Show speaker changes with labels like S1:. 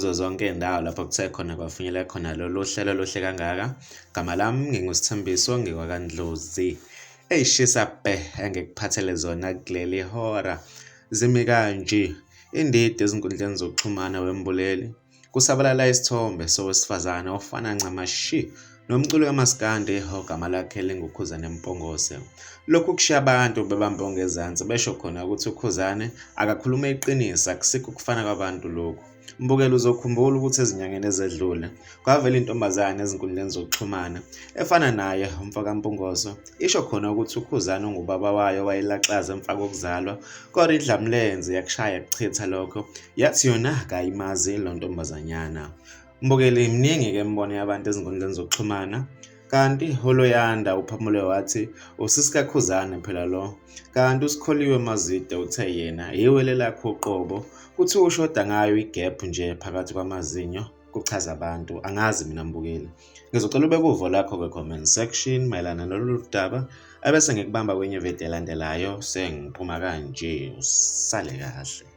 S1: Kuzo zonke iy'ndawo lapho kuthe khona kwafinyelela khona lolu hlelo oluhle kangaka. Gama lami nginguSithembiso ngingwakaNdlozi. Ey'shisa bhe engikuphathele zona kuleli hora zimi kanje, indida ezinkundleni zokuxhumana wembuleli. Kusabalala isithombe sowesifazane ofana ncamashi nomculi kamaskandi ogama lakhe linguKhuzani Mpungose. Lokhu kushiya abantu bebambe ongezansi besho khona ukuthi uKhuzani akakhulume iqiniso akusikho ukufana kwabantu lokhu. Mbukeli uzokhumbula ukuthi ezinyangeni ezedlule kwavela intombazane ezinkundleni zokuxhumana efana naye umfokaMpungose isho khona ukuthi uKhuzani ungubaba wayo wayelaxaza emva kokuzalwa kodwa idlamlenze yakushaya kuchitha lokho yathi yona kayimazi lo ntombazanyana. Mbukeli miningi-ke imibono yabantu ezinkundleni zokuxhumana kanti uLoyanda uphawule wathi usisi kaKhuzani phela lo kanti uSikholiwe Mazide uthe yena yiwele lakhe uqobo kuthiwa ushoda ngayo igap nje phakathi kwamazinyo kuchaza abantu angazi mina mbukeli ngizocela ubeke uvo lakho kwi-comment section mayelana nalolu daba ebese ngikubamba kwenye video elandelayo sengiphuma kanje usale kahle.